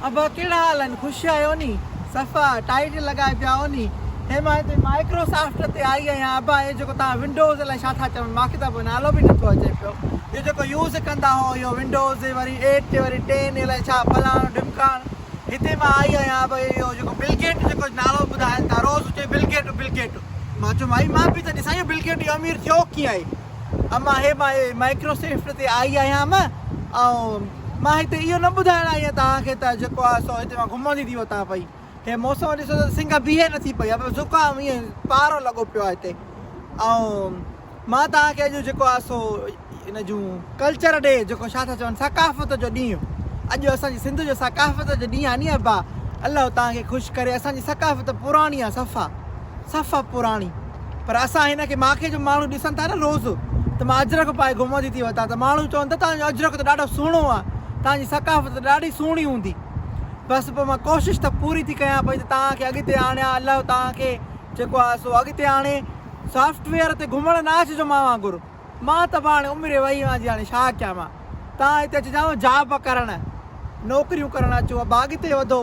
ابا ڪهڙا حال آهن خوش آهيو ني صفا ٽائيٽ لڳائي پيا آهيو ني هي مان هتي مائڪرو سافٽ تي آئي آهيان ابا هي جيڪو توهان ونڊوز الائي ڇا ٿا چون مانکي ته ابا نالو به نٿو اچي پيو اهو جيڪو يوز ڪندا هو اهو ونڊوز وري ايٽ وري ٽين الائي ڇا فلاڻو ڍمڪاڻ هتي مان آئي آهيان ابا اهو جيڪو بل گيٽ جيڪو نالو ٻڌائن ٿا روز چئي بل گيٽ بل گيٽ مان چيو مائي مان به ته ڏسان اهو بل گيٽ اهو امير ٿيو ڪيئن آهي اما هي مان مائڪروسافٽ تي آئي آهيان مان ۽ مان هتي اهو نه ٻڌائڻ آئي آهيان توهان کي ته جيڪو آهي سو هتي مان گهمندي ٿي وتان پئي هي موسم ڏسو ته سنگهه بيهي نٿي پئي ابي زڪام ائين پارو لڳو پيو آهي هتي ۽ مان توهان کي اڄ جيڪو آهي سو ان جون ڪلچر ڊي جيڪو ڇا ٿا چون ثقافت جو ڏينهن اڄ اسان جي سنڌ جو ثقافت جو ڏينهن آهي ني ابا الله توهان کي خوش ڪري اسان جي ثقافت پراڻي آهي صفا صفا پراڻي پر اسان هن کي ماکي جو ماڻهو ڏسن ٿا نه روز ته مان اجرڪ پائي گهمندي ٿي وتان ته ماڻهو چون ته توهان جو اجرڪ ته ڏاڍو سهڻو آهي توهان جي ثقافت ته ڏاڍي سهڻي هوندي بس پوء مان ڪوشش ته پوري ٿي ڪيان پئي ته توهان کي اڳتي آڻيان الله توهان کي جيڪو آهي سو اڳتي آڻي سافٽ ويئر تي گهمڻ نه اچجو مان وانگر مان ته به هاڻي عمر وئي مان جي هاڻي ڇا ڪيان مان تان هتي اچجانو جاب ڪرڻ نوڪريون ڪرڻ اچو ابا اڳتي وڌو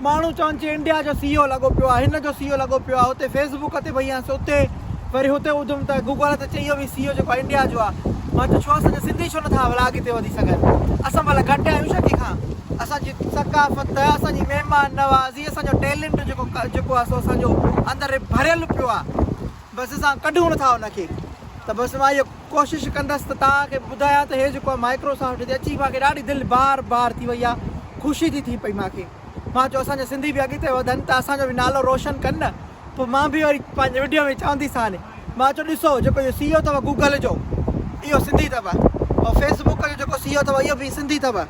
ماڻهو چون چي انڊيا جو سي او لڳو پيو آهي هن جو سي او لڳو پيو آهي هتي فيس بڪ تي وئي آهيان اتي وري هتي ٻڌم ته گوگل تي چي اهو به سي او جيڪو آهي انڊيا جو آهي مان چيو ڇو اسان جا سنڌي ڇو نٿا ڀلا اڳتي وڌي سگهن اسان ڀلا گهٽ آهيون ڇا ڪنهن کان اسان جي ثقافت اسان جي مهمان نوازي اسان جو ٽيلنٽ جيڪو جيڪو آهي سو اسان جو اندر ڀريل پيو آهي بس اسان ڪڍون نٿا ان کي ته بس مان اهو ڪوشش ڪندس ته توهان کي ٻڌايان ته هي جيڪو آهي مائڪرو سافٽ هتي اچي مانکي ڏاڍي دل بار بار ٿي وئي آهي خوشي ٿي ٿي پئي مانکي مان چيو اسان جا سنڌي به اڳتي وڌن ته اسان جو به نالو روشن ڪن نه پوء مان به وري پنهنجي وڊيو ۾ چونديسان مان چيو ڏسو جيڪو اهو سي او اٿو گوگل جو اهو سنڌي اٿو ۽ فيس بڪ جو جيڪو سي او اٿو اهو به سنڌي اٿو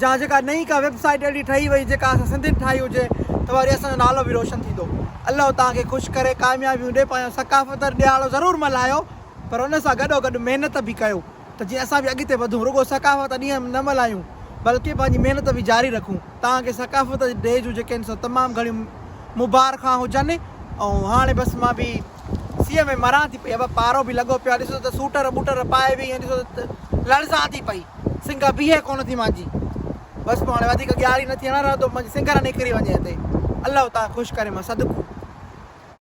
جا جيڪا نئين ڪا ويب سائيٽ اهڙي ٺهي وئي جيڪا اسان سنڌين ٺاهي هجي ته وري اسان جو نالو به روشن ٿيندو. الله توهان کي خوش ڪري ڪاميابيون ڏي پنهنجو ثقافت ڏهاڙو ضرور ملهايو پر ان سان گڏو گڏ محنت به ڪيو ته جيئن اسان به اڳتي وڌون رڳو ثقافت ڏينهن نه ملهايون بلڪه پنهنجي محنت به جاري رکون توهان کي ثقافت ڊي جون جيڪي آهن سو تمام گهڻيون مبارکان هجن ۽ هاڻي بس مان به سيء ۾ مران ٿي پئي ابا پارو به لڳو پيو آهي ڏسو ته سوٽر ٻوٽر پائي به ائين ڏسو ته لڙزان ٿي پئي. سنگهه بيهي ڪونه ٿي مانجي. بس پوء هاڻي وڌيڪ ڳياري نه ٿي هڻان رهندو منهنجي سنگهر نڪري وڃي هتي. الله تان خوش ڪري مان صدقو.